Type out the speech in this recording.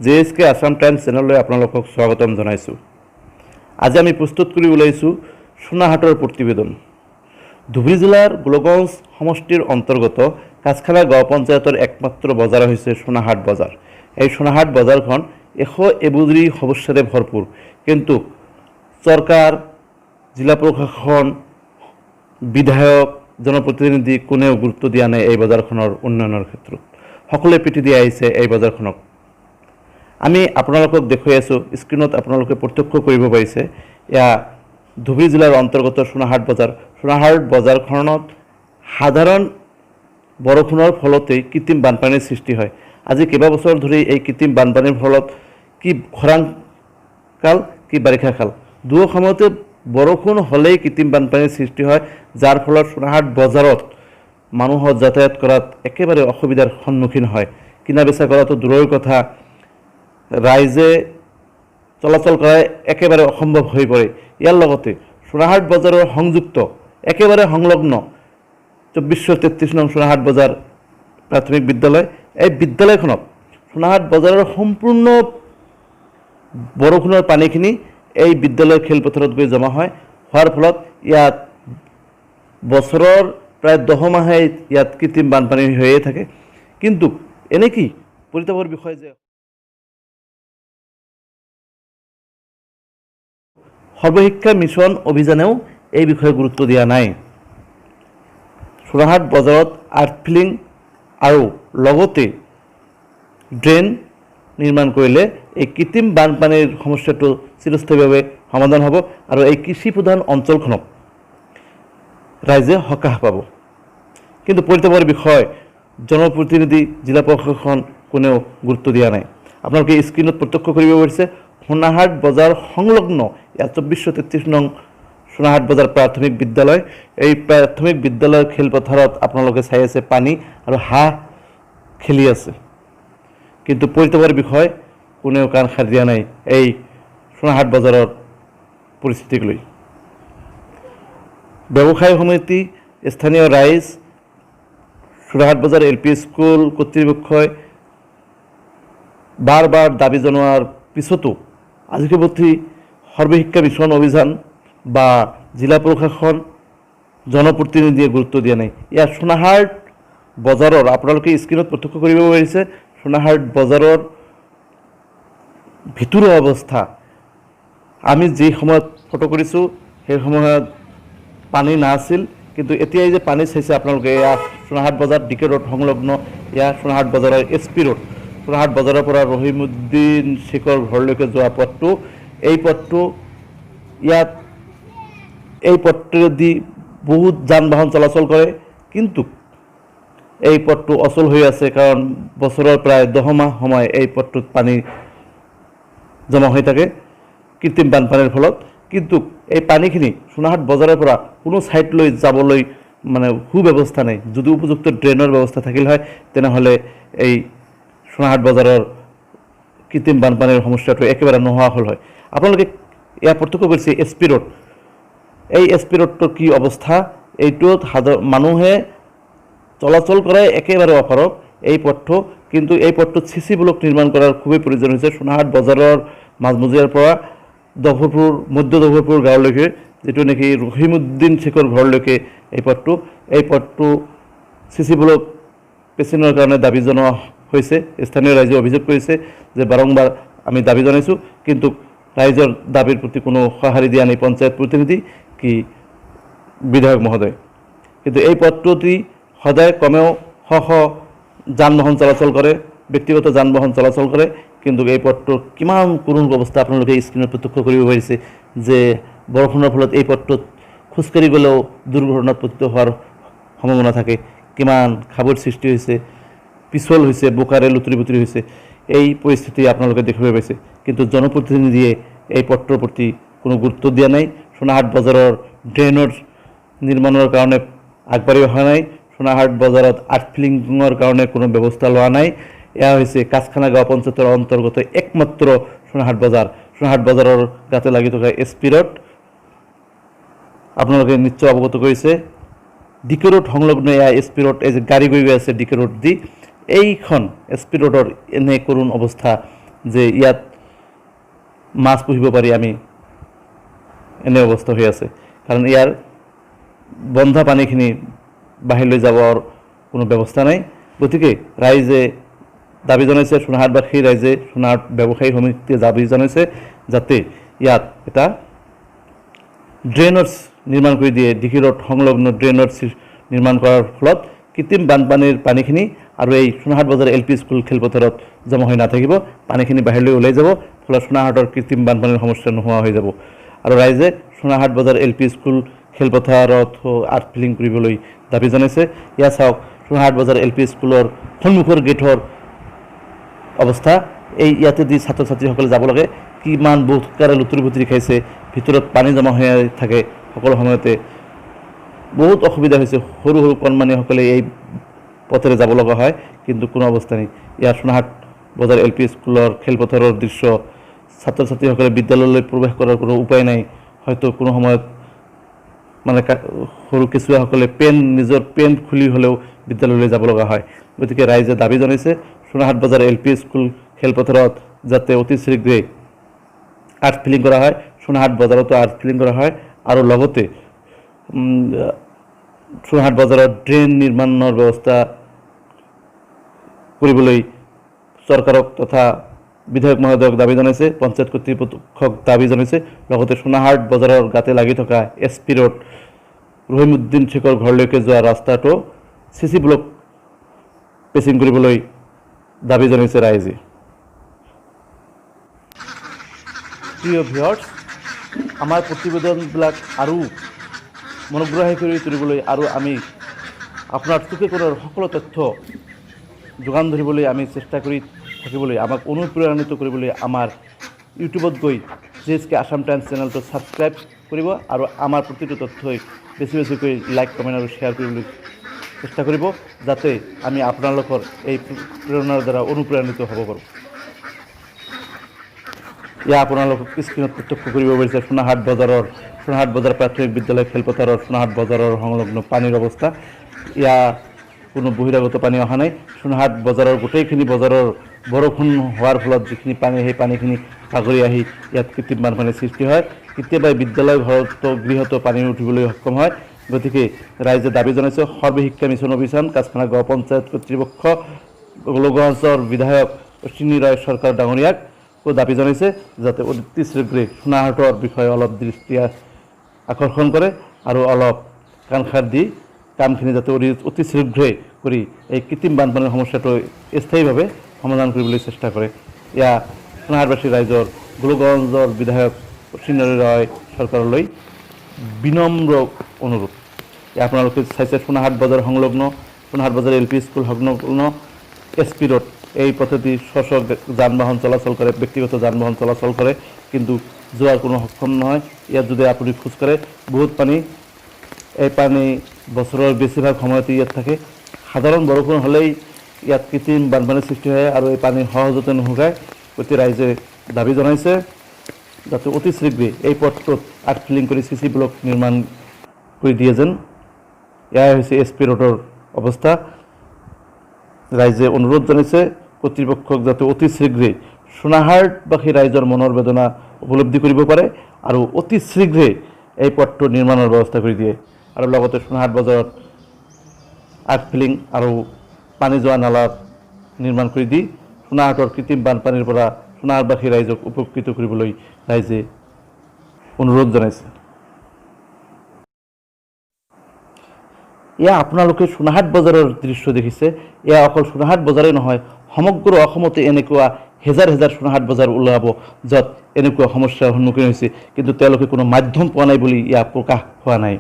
J S কে Assam times চেনেললৈ আপোনালোকক স্বাগতম জনাইছোঁ। আজি আমি প্ৰস্তুত কৰি ওলাইছোঁ সোণাহাটৰ প্ৰতিবেদন। ধুবুৰী জিলাৰ গোলকগঞ্জ সমষ্টিৰ অন্তৰ্গত কাছখানা গাঁও পঞ্চায়তৰ একমাত্ৰ বজাৰ হৈছে সোণাহাট বজাৰ। এই সোণাহাট বজাৰখন 100 এবুৰি সমস্যাৰে ভৰপূৰ। কিন্তু চৰকাৰ, জিলা প্ৰশাসন, বিধায়ক, জনপ্ৰতিনিধি কোনেও গুৰুত্ব দিয়া নাই এই বজাৰখনৰ উন্নয়নৰ ক্ষেত্ৰত। সকলোৱে পিঠি দি আহিছে এই বজাৰখনক। আমি আপোনালোকক দেখুৱাই আছোঁ, স্ক্ৰীণত আপোনালোকে প্ৰত্যক্ষ কৰিব পাৰিছে, এয়া ধুবুৰী জিলাৰ অন্তৰ্গত সোণাহাট বজাৰ। সোণাহাট বজাৰখনত সাধাৰণ বৰষুণৰ ফলতেই কৃত্ৰিম বানপানীৰ সৃষ্টি হয়। আজি কেইবাবছৰ ধৰি এই কৃত্ৰিম বানপানীৰ ফলত কি খৰাং কাল কি বাৰিষা কাল, দুয়ো সময়তে বৰষুণ হ'লেই কৃত্ৰিম বানপানীৰ সৃষ্টি হয়, যাৰ ফলত সোণাহাট বজাৰত মানুহৰ যাতায়াত কৰাত একেবাৰে অসুবিধাৰ সন্মুখীন হয়। কিনা বেচা কৰাটো দূৰৈৰ কথা, ৰাইজে চলাচল কৰাই একেবাৰে অসম্ভৱ হৈ পৰে। ইয়াৰ লগতে সোণাহাট বজাৰৰ সংযুক্ত, একেবাৰে সংলগ্ন 2433 নং সোণাহাট বজাৰ প্ৰাথমিক বিদ্যালয়, এই বিদ্যালয়খনত সোণাহাট বজাৰৰ সম্পূৰ্ণ বৰষুণৰ পানীখিনি এই বিদ্যালয়ৰ খেলপথাৰত গৈ জমা হয়। হোৱাৰ ফলত ইয়াত বছৰৰ প্ৰায় 10 মাহেই ইয়াত কৃত্ৰিম বানপানী হৈয়ে থাকে। কিন্তু এনেকি পৰিতাপৰ বিষয় যে সৰ্বশিক্ষা মিছন অভিযানেও এই বিষয়ে গুৰুত্ব দিয়া নাই। সোণাহাট বজাৰত আৰ্থ ফিলিং আৰু লগতে ড্ৰেইন নিৰ্মাণ কৰিলে এই কৃত্ৰিম বানপানীৰ সমস্যাটো চিৰস্থায়ীভাৱে সমাধান হ'ব আৰু এই কৃষি প্ৰধান অঞ্চলখনক ৰাইজে সকাহ পাব। কিন্তু পৰিতাপৰ বিষয়, জনপ্ৰতিনিধি, জিলা প্ৰশাসন কোনেও গুৰুত্ব দিয়া নাই। আপোনালোকে স্ক্ৰীণত প্ৰত্যক্ষ কৰিব পাৰিছে, সোণাহাট বজাৰ সংলগ্ন ইয়াত 2433 নং সোণাহাট বজাৰ প্ৰাথমিক বিদ্যালয়। এই প্ৰাথমিক বিদ্যালয়ৰ খেলপথাৰত আপোনালোকে চাই আছে, পানী আৰু হাঁহ খেলি আছে। কিন্তু পৰিতাপৰ বিষয়, কোনেও কাণ সাৰ দিয়া নাই এই সোণাহাট বজাৰৰ পৰিস্থিতিক লৈ। ব্যৱসায়ী সমিতি, স্থানীয় ৰাইজ, সোণাহাট বজাৰ এল পি স্কুল কৰ্তৃপক্ষই বাৰ বাৰ দাবী জনোৱাৰ পিছতো আজিকে প্ৰতি সৰ্বশিক্ষা মিছন অভিযান বা জিলা প্ৰশাসন, জনপ্ৰতিনিধিয়ে গুৰুত্ব দিয়া নাই। ইয়াত সোণাহাট বজাৰৰ আপোনালোকে স্ক্ৰীণত প্ৰত্যক্ষ কৰিব পাৰিছে, সোণাহাট বজাৰৰ ভিতৰুৱা অৱস্থা। আমি যি সময়ত ফটো কৰিছোঁ, সেই সময়ত পানী নাছিল। কিন্তু এতিয়া এই যে পানী চাইছে আপোনালোকে, এয়া সোণাহাট বজাৰ ডি কে ৰোড সংলগ্ন, এয়া সোণাহাট বজাৰৰ এছ পি ৰোড। সোণাহাট বজাৰৰ পৰা ৰহিমুদ্দিন শ্বেখৰ ঘৰলৈকে যোৱা পথটো, এই পথটো, ইয়াত এই পথটোৱেদি বহুত যান বাহন চলাচল কৰে। কিন্তু এই পথটো অচল হৈ আছে, কাৰণ বছৰৰ প্ৰায় 10 মাহ সময় এই পথটোত পানী জমা হৈ থাকে কৃত্ৰিম বানপানীৰ ফলত। কিন্তু এই পানীখিনি সোণাহাট বজাৰৰ পৰা কোনো ছাইড লৈ যাবলৈ মানে সুব্যৱস্থা নাই। যদি উপযুক্ত ড্ৰেইনৰ ব্যৱস্থা থাকিল হয়, তেনেহ'লে এই সোণাহাট বজাৰৰ কৃত্ৰিম বানপানীৰ সমস্যাটো একেবাৰে নোহোৱা হ'ল হয়। আপোনালোকে এয়া প্ৰত্যক্ষ কৰিছে এছ পি ৰোড। এই এছ পি ৰোডটোৰ কি অৱস্থা! এইটোত সাধাৰণ মানুহে চলাচল কৰাই একেবাৰে অপাৰক এই পথটো। কিন্তু এই পথটোত চি চি ব্লক নিৰ্মাণ কৰাৰ খুবেই প্ৰয়োজন হৈছে। সোণাহাট বজাৰৰ মাজমজিয়াৰ পৰা দফৰপুৰ, মধ্য দফৰপুৰ গাঁৱলৈকে, যিটো নেকি ৰহিমুদ্দিন শ্বেখৰ ঘৰলৈকে এই পথটো চি চি ব্লক পেচিনৰ কাৰণে দাবী জনোৱা হৈছে। স্থানীয় ৰাইজে অভিযোগ কৰিছে যে বাৰম্বাৰ আমি দাবী জনাইছোঁ, কিন্তু ৰাইজৰ দাবীৰ প্ৰতি কোনো সঁহাৰি দিয়া নাই পঞ্চায়ত প্ৰতিনিধি কি বিধায়ক মহোদয়। কিন্তু এই পথটোদি সদায় কমেও শ শ যান বাহন চলাচল কৰে, ব্যক্তিগত যান বাহন চলাচল কৰে। কিন্তু এই পথটোৰ কিমান কৰুণ অৱস্থা, আপোনালোকে স্ক্ৰীণত প্ৰত্যক্ষ কৰিব পাৰিছে যে বৰষুণৰ ফলত এই পথটোত খোজকাঢ়ি গ'লেও দুৰ্ঘটনাত পতিত হোৱাৰ সম্ভাৱনা থাকে। কিমান খাৱৈৰ সৃষ্টি হৈছে, পিছল হৈছে, বোকাৰে লুতুৰি পুতুৰি হৈছে। এই পৰিস্থিতি আপোনালোকে দেখিব পাইছে। কিন্তু জনপ্ৰতিনিধিয়ে এই পথটোৰ প্ৰতি কোনো গুৰুত্ব দিয়া নাই। সোণাহাট বজাৰৰ ড্ৰেইনৰ নিৰ্মাণৰ কাৰণে আগবাঢ়ি অহা নাই। সোণাহাট বজাৰত আৰ্থ ফিলিঙৰ কাৰণে কোনো ব্যৱস্থা লোৱা নাই। এয়া হৈছে কাছখানা গাঁও পঞ্চায়তৰ অন্তৰ্গত একমাত্ৰ সোণাহাট বজাৰ। সোণাহাট বজাৰৰ গাতে লাগি থকা এছ পি ৰোড আপোনালোকে নিশ্চয় অৱগত কৰিছে। ডি কে ৰোড সংলগ্ন এয়া এছ পি ৰোড। এই যে গাড়ী গৈ গৈ আছে ডি কে ৰোড দি, এইখন এছ পি ৰোডৰ এনে কৰুণ অৱস্থা। যে ইয়াত মাছ পুহিব পাৰি আমি, এনে অৱস্থা হৈ আছে। কাৰণ ইয়াৰ বন্ধা পানীখিনি বাহিৰলৈ যাবৰ কোনো ব্যৱস্থা নাই। গতিকে ৰাইজে দাবী জনাইছে, সোণাহাটবাসী ৰাইজে, সোণাহাট ব্যৱসায়ী সমিতিয়ে দাবী জনাইছে যাতে ইয়াত এটা ড্ৰেইনৰ নিৰ্মাণ কৰি দিয়ে। ডিকি ৰোড সংলগ্ন ড্ৰেইনৰ নিৰ্মাণ কৰাৰ ফলত কৃত্ৰিম বানপানীৰ পানীখিনি আৰু এই সোণাহাট বজাৰ এল পি স্কুল খেলপথাৰত জমা হৈ নাথাকিব, পানীখিনি বাহিৰলৈ ওলাই যাব। ফলত সোণাহাটৰ কৃত্ৰিম বানপানীৰ সমস্যা নোহোৱা হৈ যাব। আৰু ৰাইজে সোণাহাট বজাৰ এল পি স্কুল খেলপথাৰত আৰ্থ ফিলিং কৰিবলৈ দাবী জনাইছে। ইয়াত চাওক, সোণাহাট বজাৰ এল পি স্কুলৰ সন্মুখৰ গেটৰ অৱস্থা। এই ইয়াতে দি ছাত্ৰ ছাত্ৰীসকলে যাব লাগে, কিমান বোকাৰে লুতুৰি পুতুৰি খাইছে, ভিতৰত পানী জমা হৈ থাকে সকলো সময়তে, বহুত অসুবিধা হৈছে। সৰু সৰু কণমানিসকলে এই পথেৰে যাব লগা হয়, কিন্তু কোনো অৱস্থা নাই। ইয়াত সোণাহাট বজাৰ এল পি স্কুলৰ খেলপথাৰৰ দৃশ্য। ছাত্ৰ ছাত্ৰীসকলে বিদ্যালয়লৈ প্ৰৱেশ কৰাৰ কোনো উপায় নাই। হয়তো কোনো সময়ত মানে সৰু কেঁচুৱাসকলে নিজৰ পেণ্ট খুলি হ'লেও বিদ্যালয়লৈ যাব লগা হয়। গতিকে ৰাইজে দাবী জনাইছে সোণাহাট বজাৰ এল পি স্কুল খেলপথাৰত যাতে অতি শীঘ্ৰে আৰ্থ ফিলিং কৰা হয়, সোণাহাট বজাৰতো আৰ্থ ফিলিং কৰা হয় আৰু লগতে সোণাহাট বজাৰত ড্ৰেইন নিৰ্মাণৰ ব্যৱস্থা কৰিবলৈ চৰকাৰক তথা বিধায়ক মহোদয়ক দাবী জনাইছে, পঞ্চায়ত কৰ্তৃপক্ষক দাবী জনাইছে। লগতে সোণাহাট বজাৰৰ গাতে লাগি থকা S P road Rahimuddin Shekhar ঘৰলৈকে যোৱা ৰাস্তাটো চি চি ব্লক পেচিং কৰিবলৈ দাবী জনাইছে ৰাইজে। প্ৰিয় ভিউৱাৰ্ছ, আমাৰ প্ৰতিবেদনবিলাক আৰু মনোগ্ৰাহী কৰি তুলিবলৈ আৰু আমি আপোনাৰ চকুৰে কৰাৰ সকলো তথ্য যোগান ধৰিবলৈ আমি চেষ্টা কৰি থাকিবলৈ, আমাক অনুপ্ৰেৰণিত কৰিবলৈ আমাৰ ইউটিউবত গৈ G S K Assam Times চেনেলটো ছাবস্ক্ৰাইব কৰিব আৰু আমাৰ প্ৰতিটো তথ্যই বেছি বেছিকৈ লাইক, কমেণ্ট আৰু শ্বেয়াৰ কৰিবলৈ চেষ্টা কৰিব, যাতে আমি আপোনালোকৰ এই প্ৰেৰণাৰ দ্বাৰা অনুপ্ৰাণিত হ'ব পাৰোঁ। ইয়া আপোনালোকক স্ক্ৰীণত প্ৰত্যক্ষ কৰিব পাৰিছে সোণাহাট বজাৰ প্ৰাথমিক বিদ্যালয় খেলপথাৰৰ সোণাহাট বজাৰৰ সংলগ্ন পানীৰ অৱস্থা। ইয়া কোনো বহিৰাগত পানী অহা নাই। সোণাহাট বজাৰৰ গোটেইখিনি বজাৰৰ বৰষুণ হোৱাৰ ফলত যিখিনি পানী, সেই পানীখিনি বাগৰি আহি ইয়াত কৃত্ৰিম বানপানীৰ সৃষ্টি হয়। কেতিয়াবা বিদ্যালয় ঘৰতো গৃহতো পানী উঠিবলৈ সক্ষম হয়। গতিকে ৰাইজে দাবী জনাইছে সৰ্বশিক্ষা মিছন অভিযান, কাছখানা গাঁও পঞ্চায়ত কৰ্তৃপক্ষ, গোলকগঞ্জৰ বিধায়ক অশ্বিনী ৰয় সৰকাৰ ডাঙৰীয়াক দাবী জনাইছে যাতে অতি শীঘ্ৰে সোণাহাটৰ বিষয়ে অলপ দৃষ্টি আকৰ্ষণ কৰে আৰু অলপ কাণসাৰ দি কামখিনি যাতে অতি শীঘ্ৰে কৰি এই কৃত্ৰিম বানপানীৰ সমস্যাটো স্থায়ীভাৱে সমাধান কৰিবলৈ চেষ্টা কৰে। এয়া সোণাহাটবাসী ৰাইজৰ গোলকগঞ্জৰ বিধায়ক অশ্বিনী ৰয় চৰকাৰলৈ বিনম্ৰ অনুৰোধ। এয়া আপোনালোকে চাইছে সোণাহাট বজাৰ সংলগ্ন সোণাহাট বজাৰ এল পি স্কুল সংলগ্ন এছ পি ৰোড। এই পথেদি শ শ যান বাহন চলাচল কৰে, ব্যক্তিগত যান বাহন চলাচল কৰে, কিন্তু যোৱাৰ কোনো সক্ষম নহয়। ইয়াত যদি আপুনি খোজকাঢ়ে বহুত পানী, এই পানী বছৰৰ বেছিভাগ সময়তে ইয়াত থাকে। সাধাৰণ বৰষুণ হ'লেই ইয়াত কৃত্ৰিম বানপানীৰ সৃষ্টি হয় আৰু এই পানী সহজতে নুশুকায়। গতিকে ৰাইজে দাবী জনাইছে যাতে অতি শীঘ্ৰে এই পথটোত আৰ্থ ফিলিং কৰি চি চি ব্লক নিৰ্মাণ কৰি দিয়ে যেন। এয়াই হৈছে এছ পি ৰোডৰ অৱস্থা। ৰাইজে অনুৰোধ জনাইছে কৰ্তৃপক্ষক যাতে অতি শীঘ্ৰে সোণাহাটবাসী ৰাইজৰ মনৰ বেদনা উপলব্ধি কৰিব পাৰে আৰু অতি শীঘ্ৰে এই পথটো নিৰ্মাণৰ ব্যৱস্থা কৰি দিয়ে আৰু লগতে সোণাহাট বজাৰত আৰ্থ ফিলিং আৰু পানী যোৱা নালা নিৰ্মাণ কৰি দি সোণাহাটৰ কৃত্ৰিম বানপানীৰ পৰা সোণাহাটবাসী ৰাইজক উপকৃত কৰিবলৈ ৰাইজে অনুৰোধ জনাইছে। এয়া আপোনালোকে সোণাহাট বজাৰৰ দৃশ্য দেখিছে। এয়া অকল সোণাহাট বজাৰেই নহয়, সমগ্ৰ অসমতে এনেকুৱা হেজাৰ হেজাৰ সোণাহাট বজাৰ ওলাব য'ত এনেকুৱা সমস্যাৰ সন্মুখীন হৈছে, কিন্তু তেওঁলোকে কোনো মাধ্যম পোৱা নাই বুলি এয়া প্ৰকাশ হোৱা নাই।